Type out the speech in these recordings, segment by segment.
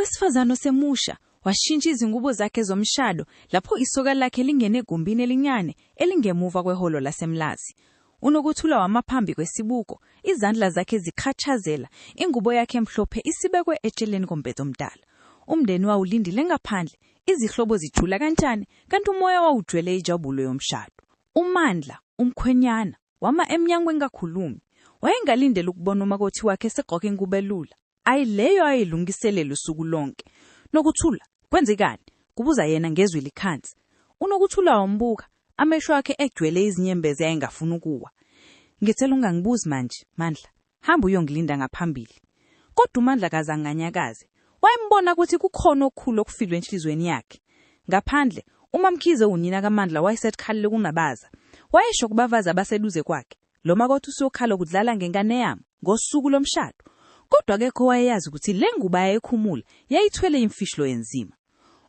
Owesifazane osemusha washintsha izingubo zakhe zomshado lapho isoka lakhe lingene egumbini elincane elingemuva kwehholo laseMlazi. UNokuthula wama phambi kwesibuko, izandla zakhe ziqhachazela, ingubo yakhe emhlophe isibekwe eceleni kombhede omdala. Umndeni wawulindile ngaphandle, izihlobo zijula kantshane, kanti umoya wawugcwele injabulo yomshado. UMandla, umkhwenyana, wama emnyango engakhulumi. Wayengalindele ukubona umakoti wakhe esegqoke ingubo elula. Ayi leyo ayilungiselela usuku lonke. Nokuthula, kwenzekani? Kubuza yena ngezwi likhansi. UNokuthula wambuka, amehlo akhe egcwele izinyembezi ayengafuni ukuwa. Ngithela ungangibuzi manje, Mandla. Hamba uyongilinda ngaphambili. Kodwa uMandla akazange anyakaze. Wayembona ukuthi kukhona okukhulu okufilwe enhliziyweni yakhe. Ngaphandle, uMamkhize unina kaMandla wayesekhalile ukungabaza. Wayesho kubafazi abaseduze kwakhe. Lo makoti usuyokhala ukudlala ngengane yami ngosuku lomshado. Kodwa akekho owayeyazi ukuthi le ngubo ayeyikhumula yayithwele imfihlo enzima.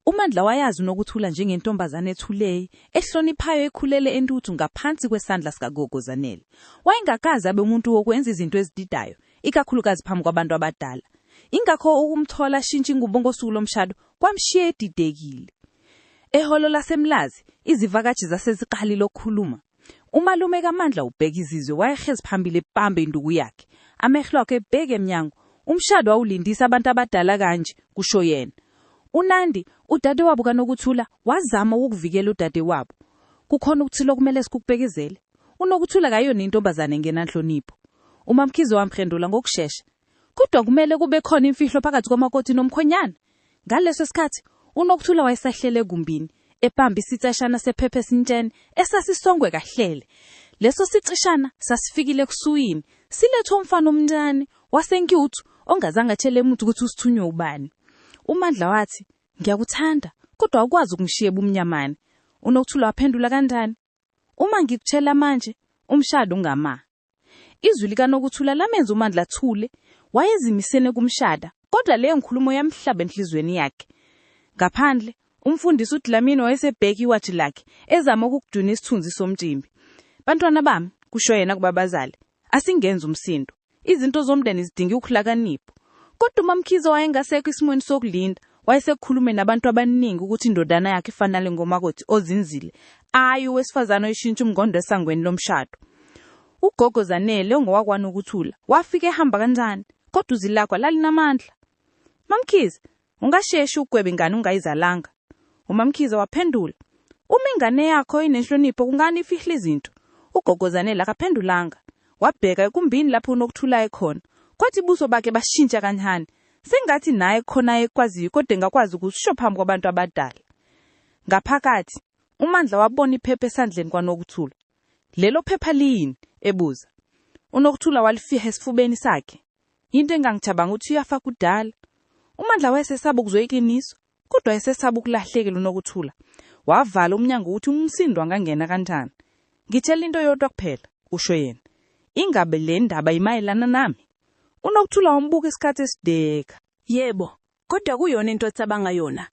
UMandla wayazi uNokuthula njengentombazane ethuleyi, ehloniphayo ekhulele eNtuthu ngaphansi kwesandla sikaGogo Zanele. Wayengakaze abe umuntu wokwenza izinto ezididayo, ikakhulukazi phambi kwabantu abadala. Ingakho ukumthola ashintsha ingubo ngosuku lomshado kwamshiya edidekile. Ehholo laseMlazi, izivakashi zaseziqalile ukukhuluma. Umalume kaMandla ubheka izizwe wayehlezi phambili ebambe induku yakhe. Amehlo akhe ebheke emnyango. Umshado awulindisa abantu abadala kanje, kusho yena. UNandi, udadewabo kaNokuthula, wazama ukuvikela udadewabo. Kukhona ukuthile okumele sikukubekezele. UNokuthula kayona intombazane engenanhlonipho. UMamkhize wamphendula ngokushesha. Kodwa kumele kube khona imfihlo phakathi komakoti nomkhwenyana. Ngaleso sikhathi, uNokuthula wayesahlele egumbini, ebamba isiceshana sephepha esintsheni esasisongwe kahlele. Leso siceshana sasifikile kusuyini, silethwe umfana omncane waseNkuthu ongazange atshele muntu ukuthi usithunywe ubani. UMandla wathi, "Ngiyakuthanda, kodwa awukwazi ukungishiya ebumnyamani." UNokuthula waphendula kanjani? Uma ngikutshela manje, umshado ungama. Izwi likaNokuthula lamenza uMandla athule. Wayezimisele kumshada, kodwa leyo nkulumo yamhlaba enhliziyweni yakhe. Ngaphandle, umfundisi uDlamini wayesebheka iwathi lakhe, ezama ukukujuna isithunzi somcimbi. Bantwana bami, kusho yena kubabazali, asingenzi umsindo. Izinto zomndeni zidinga ukuhlakanipha. Kodwa uMamkhize wayengasekho esimweni sokulinda, wayesekukhulume nabantu abaningi ukuthi indodana yakhe ifanele ngomakoti ozinzile, ayi owesifazane oyishintsha umngondo esangweni lomshado. Ugogo Zanele ongowakwaNokuthula wafika ehamba kancane, kodwa uzilakwa lalinamandla. Mamkhize, ungasheshi ugwebe ingane ungayizalanga. UMamkhize waphendula, uma ingane yakho inenhlonipho kungani ifihla izinto? Ugogo Zanele akaphendulanga. Wabheka ekumbini lapho uNokuthula ekhona. Kwathi ubuso bakhe bashintsha kancane. Sengathi naye khona ayekwaziyo kodwa engakwazi ukusho phambi kwabantu abadala. Ngaphakathi, uMandla wabona iphepha esandleni kwaNokuthula. Lelo phepha liyini? ebuza. UNokuthula walifiha esifubeni sakhe. Into engangicabanga ukuthi uyafa kudala. UMandla wayesesaba ukuzwa iqiniso, kodwa wayesesaba ukulahlekela uNokuthula. Wavala umnyango ukuthi umsindo angangena kanjani. Ngitshela into yodwa kuphela, kusho yena. Ingabe le ndaba imayelana nami? UNokuthula wambuka isikhathi esideka. Yebo, kodwa kuyona into ocabanga yona.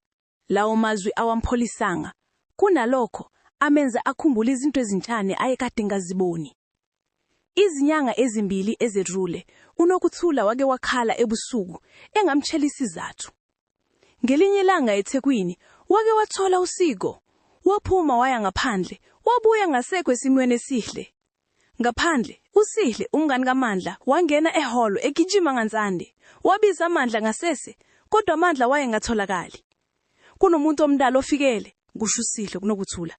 Lawo mazwi awampholisanga. Kunalokho, amenza akhumbule izinto ezincane ayekade engaziboni. Izinyanga ezimbili ezedlule, uNokuthula wake wakhala ebusuku, engamtshela isizathu. Ngelinye ilanga eThekwini, wake wathola usiko. Waphuma waya ngaphandle, wabuya ngasekho esimweni esihle. Ngaphandle, uSihle, umngani kaMandla, wangena ehholo egijima ngansande. Wabiza Amandla ngasese, kodwa Amandla wayengatholakali. Kunomuntu omdala ofikele, kusho uSihle kuNokuthula.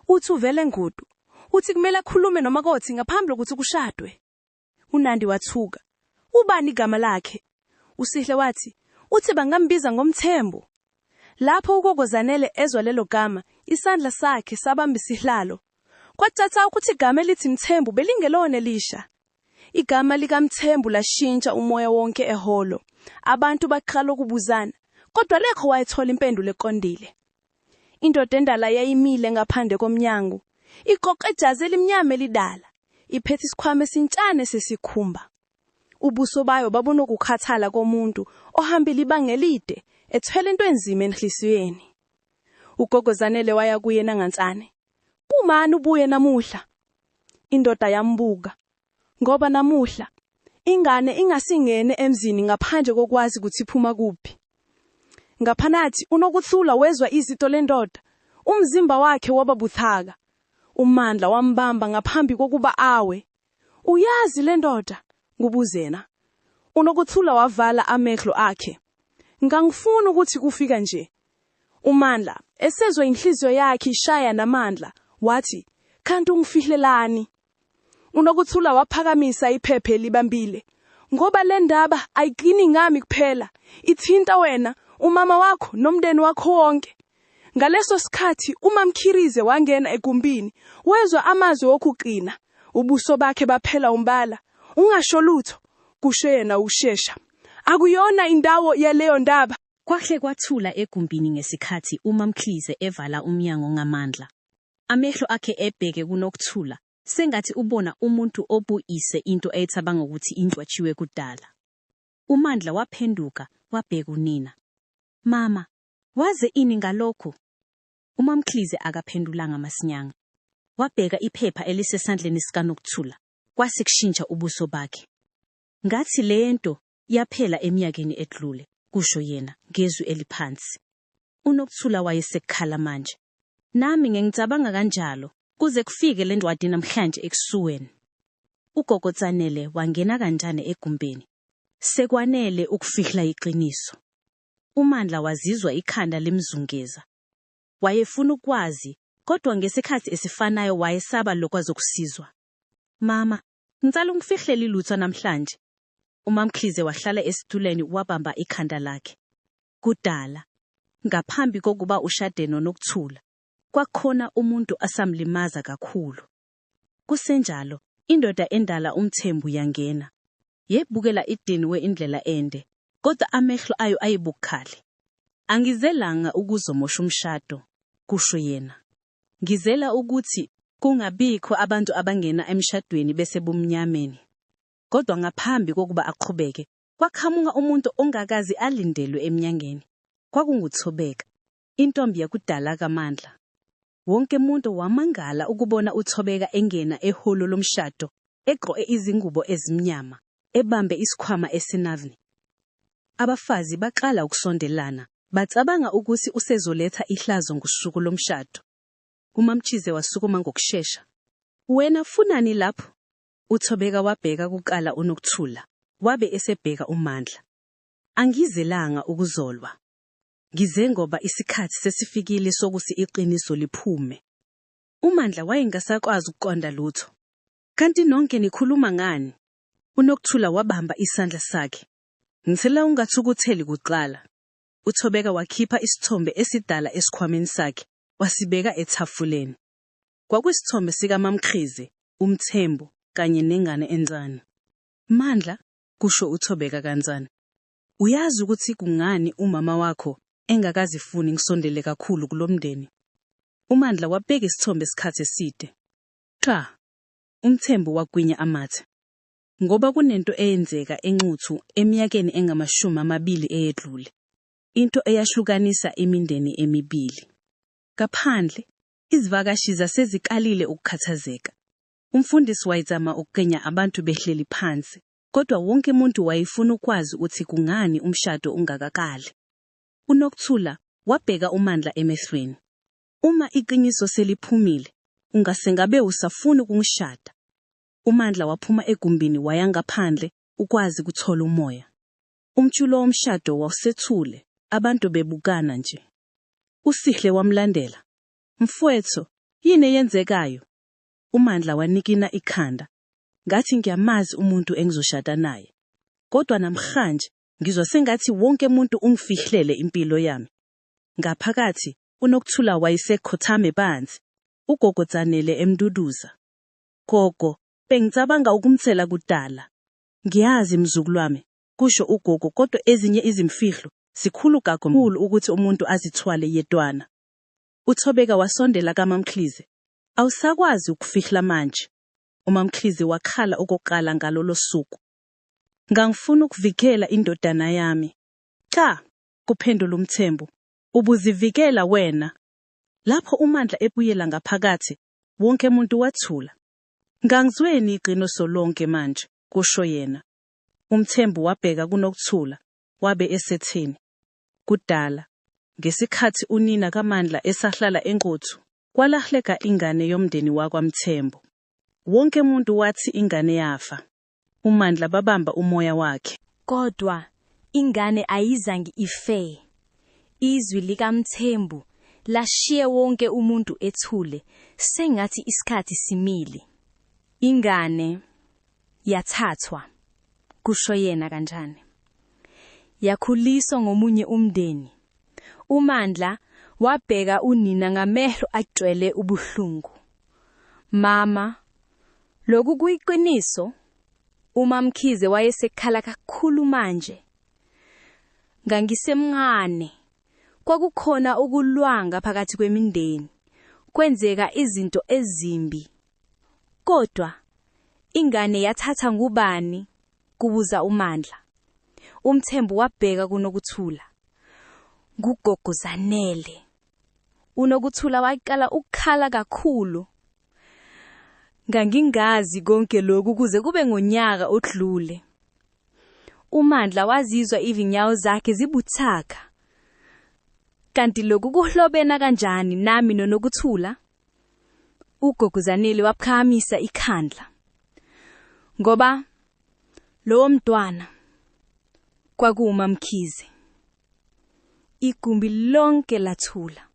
Uthi uvele ngudu. Uthi kumele akhulume nomakoti ngaphambi kokuthi kushadwe. UNandi wathuka. Ubani igama lakhe? USihle wathi, uthi bangambiza ngoMthembu. Lapho uGogo Zanele ezwa lelo gama, isandla sakhe sabamba isihlalo. Kwacaca ukuthi igama elithi Mthembu belingelona elisha. Igama likaMthembu lashintsha umoya wonke ehholo. Abantu baqala ukubuzana, kodwa lekho wayethola impendulo eqondile. Indoda endala yayimile ngaphandle komnyango, igqoke ijazi elimnyama elidala, iphethe isikhwama esintshane sesikhumba. Ubuso bayo babunokukhathala komuntu ohambile ibanga elide, ethwele into enzima enhliziyweni. Ugogo Zanele waya kuye nangansane. Kumani ubuye namuhla? Indoda yambuka. Ngoba namuhla ingane ingasingene emzini ngaphandle kokwazi ukuthi iphuma kuphi. Ngaphanathi uNokuthula wezwa izito lendoda. Umzimba wakhe waba buthaka. UMandla wambamba ngaphambi kokuba awe. Uyazi le ndoda? Ngubuzena. UNokuthula wavala amehlo akhe. Ngangifuna ukuthi kufika nje. UMandla, esezwa inhliziyo yakhe ishaya namandla, wathi, Kanti ungifihlelani? UNokuthula waphakamisa iphepha elibambile. Ngoba le ndaba ayigcini ngami kuphela, ithinta wena, umama wakho nomndeni wakho wonke. Ngaleso sikhathi uMamKhirize wangena egumbini, wezwa amazwi okugcina. Ubuso bakhe baphela umbala. Ungasho lutho, kusho yena ushesha. Akuyona indawo yaleyo ndaba. Kwahle kwathula egumbini ngesikhathi uMamKhize evala umnyango ngamandla. Amehlo akhe ebheke kuNokuthula, sengathi ubona umuntu obuyise into ayecabanga ukuthi ingcwatshiwe kudala. UMandla waphenduka wabheka unina. Mama, waze ini ngalokhu? UMamKhize akaphendulanga masinyanga. Wabheka iphepha elisesandleni sikaNokuthula, kwase kushintsha ubuso bakhe. Ngathi lento yaphela eminyakeni edlule, kusho yena ngezwi eliphansi. UNokuthula wayesekhala manje. Nami ngengicabanga kanjalo, kuze kufike le ncwadi namhlanje ekuseni. Ugogo Tsanele wangena kanjane egumbini. Sekwanele ukufihla iqiniso. UMandla wazizwa ikhanda limzungeza. Wayefuna ukwazi, kodwa ngesikhathi esifanayo wayesaba lokho azokusizwa. Mama, ngicela ungifihlele lutho namhlanje. UMamkhize wahlala esitulweni wabamba ikhanda lakhe. Kudala, ngaphambi kokuba ushade noNokuthula, kwakhona umuntu asamlimaza kakhulu. Kusenjalo, indoda endala uMthembu yangena. Yebukela idiniwe indlela ende, kodwa amehlo ayo ayebukhali. Angizelanga ukuzomosha umshado, kusho yena. Ngizela ukuthi kungabikho abantu abangena emshadweni bese bumnyameni. Kodwa ngaphambi kokuba aqhubeke, kwaqhamuka umuntu ongakazi alindelwe emnyangeni. KwakunguThobeka, intombi yakudala kaMandla. Wonke umuntu wamangala ukubona uThobeka engena ehholo lomshado, egqoke izingubo ezimnyama, ebambe isikhwama esinavni. Abafazi baqala ukusondelana, bacabanga ukuthi usezoletha ihlazo ngosuku lomshado. UMamchize wasukuma ngokushesha. Wena funani lapho? UThobeka wabheka kuqala uNokuthula, wabe esebheka uMandla. Angizelanga ukuzolwa. Ngize ngoba isikhathi sesifikile sokuthi iqiniso liphume. UMandla wayengasakwazi ukuqonda lutho. Kanti nonke nikhuluma ngani? UNokuthula wabamba isandla sakhe. Ngicela ungathukutheli kuqala. UThobeka wakhipha isithombe esidala esikhwameni sakhe, wasibeka etafuleni. Kwakuyisithombe sikaMamkhize, uMthembu, kanye nengane encane. Mandla, kusho uThobeka kancane. Uyazi ukuthi kungani umama wakho engakazifuni ngisondele kakhulu kulomndeni? UMandla wabheka isithombe isikhathi eside. Cha, uMthembu wagwinya amathe. Ngoba kunento eyenzeka eNquthu eminyakeni engamashumi amabili eyedlule. Into eyahlukanisa imindeni emibili. Ngaphandle, izivakashi zaseziqalile ukukhathazeka. Umfundisi wayezama ukukenya abantu behleli phansi, kodwa wonke umuntu wayefuna ukwazi ukuthi kungani umshado ungakaqali. UNokuthula wabheka uMandla emehlweni. Uma iqiniso seliphumile, ungase ngabe usafuna ukungishada. UMandla waphuma egumbini waya ngaphandle ukwazi ukuthola umoya. Umculo womshado wawusethule, abantu bebukana nje. USihle wamlandela. Mfowethu, yini eyenzekayo? UMandla wanikina ikhanda. Ngathi ngiyamazi umuntu engizoshada naye. Kodwa namhlanje ngizwa sengathi wonke umuntu ungifihlele impilo yami. Ngaphakathi uNokuthula wayesekhothame phansi. Ugogo Tsanele emduduza. Gogo, bengicabanga ukumtshela kudala. Ngiyazi mzukulu wami, kusho ugogo, kodwa ezinye izimfihlo zikhulu kakhulu ukuthi umuntu azithwale yedwana. UThobeka wasondela kaMamkhize. Awusakwazi ukufihla manje. UMamkhize wakhala okokuqala ngalolo suku. Ngangifuna ukuvikela indodana yami. Cha, kuphendula uMthembu. Ubuzivikela wena. Lapho uMandla ebuyela ngaphakathi, wonke umuntu wathula. Ngangizweni iqiniso lonke manje, kusho yena. UMthembu wabheka kuNokuthula, wabe esethini. Kudala, ngesikhathi unina kaMandla esahlala eNquthu, kwalahleka ingane yomndeni wakwaMthembu. Wonke umuntu wathi ingane yafa. UMandla babamba umoya wakhe. Kodwa ingane ayizange ife. Izwi likaMthembu lashiya wonke umuntu ethule, sengathi isikhathi simile. Ingane yathathwa, kusho yena kanjani. Yakhuliswa ngomunye umndeni. UMandla wabheka unina ngamehlo agcwele ubuhlungu. Mama, lokhu kuyiqiniso? UMaMkhize wayesekhala kakhulu manje. Ngangisemncane. Kwakukhona ukulwanga phakathi kwemindeni. Kwenzeka izinto ezimbi. Kodwa ingane yathatha ngubani? Kubuza uMandla. UMthembu wabheka kuNokuthula. Ngugogo Zanele. UNokuthula waqala ukukhala kakhulu. Ngangingazi konke lokhu kuze kube ngonyaka odlule. UMandla wazizwa izinyawo zakhe zibuthaka. Kanti lokhu kuhlobene kanjani nami noNokuthula? Ugogo Zanele waphakamisa ikhandla. Ngoba lowo mntwana kwakuwuMaMkhize. Igumbi lonke lathula.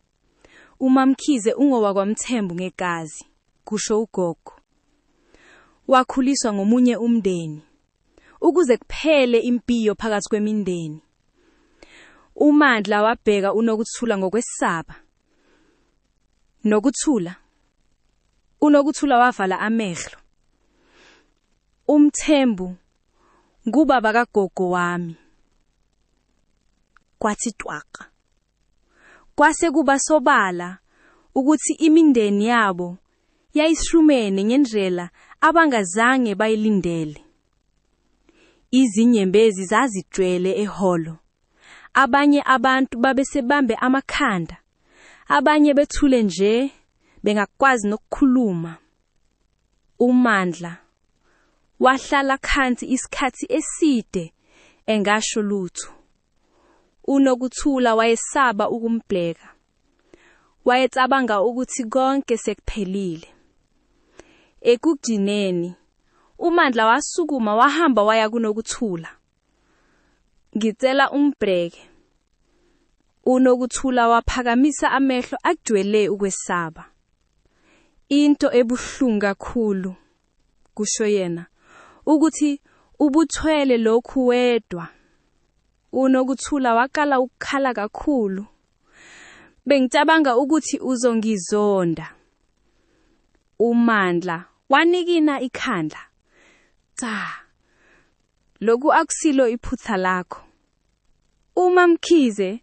UMaMkhize ungowakwaMthembu ngegazi, kusho ugogo. Wakhuliswa ngomunye umndeni. Ukuze kuphele impilo phakathi kwemindeni. UMandla wabheka uNokuthula ngokwesaba. Nokuthula. UNokuthula wavala amehlo. UMthembu ngubaba kagogo wami. Kwathi twaka. Kwase kuba sobala ukuthi imindeni yabo yayihlumene ngendlela abangazange bayilindele. Izinyembezi zazigcwele ehholo. Abanye abantu babesebambe amakhanda, abanye bethule nje bengakwazi nokukhuluma. UMandla wahlala phansi isikhathi eside engasho lutho. UNokuthula wayesaba ukumbheka. Wayecabanga ukuthi konke sekuphelile. Ekugcineni, uMandla wasukuma wahamba waya kuNokuthula. Ngicela umbheke. UNokuthula waphakamisa amehlo agcwele ukwesaba. Into ebuhlungu kakhulu, kusho yena, ukuthi ubuthwele lokhu wedwa. UNokuthula waqala ukukhala kakhulu. Bengicabanga ukuthi uzongizonda. UMandla wanikina ikhanda. Cha, lokhu akusilo iphutha lakho. UMaMkhize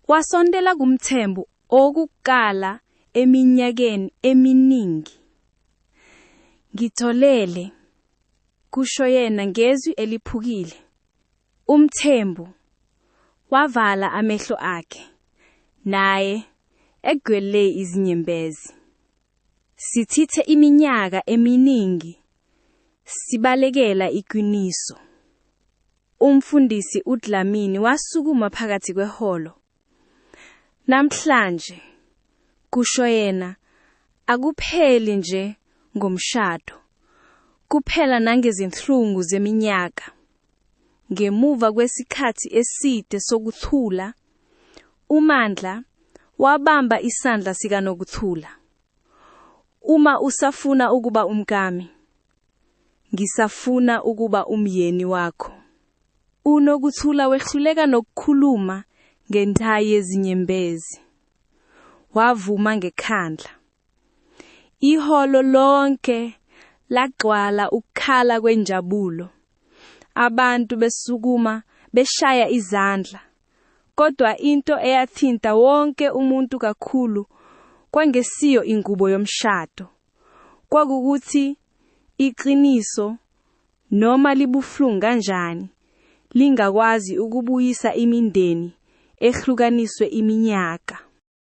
wasondela kuMthembu okokuqala eminyakeni eminingi. Ngitholele, kusho yena ngezwi eliphukile. UMthembu wavala amehlo akhe, naye egcwele izinyembezi. Sichithe iminyaka eminingi sibalekela iqiniso. Umfundisi uDlamini wasukuma phakathi kwehholo. Namhlanje, kusho yena, akupheli nje ngomshado, kuphela nangezinhlungu zeminyaka. Ngemuva kwesikhathi eside sokuthula, uMandla wabamba isandla sikaNokuthula. Uma usafuna ukuba umkami, ngisafuna ukuba umyeni wakho. UNokuthula wehluleka nokukhuluma ngenxa yezinyembezi. Wavuma ngekhandla. Ihholo lonke lagcwala ukukhala kwenjabulo. Abantu besukuma beshaya izandla. Kodwa into eyathinta wonke umuntu kakhulu kwangesiyo ingubo yomshado. Kwakukuthi iqiniso noma libuhlungu kanjani lingakwazi ukubuyisa imindeni ehlukaniswe iminyaka.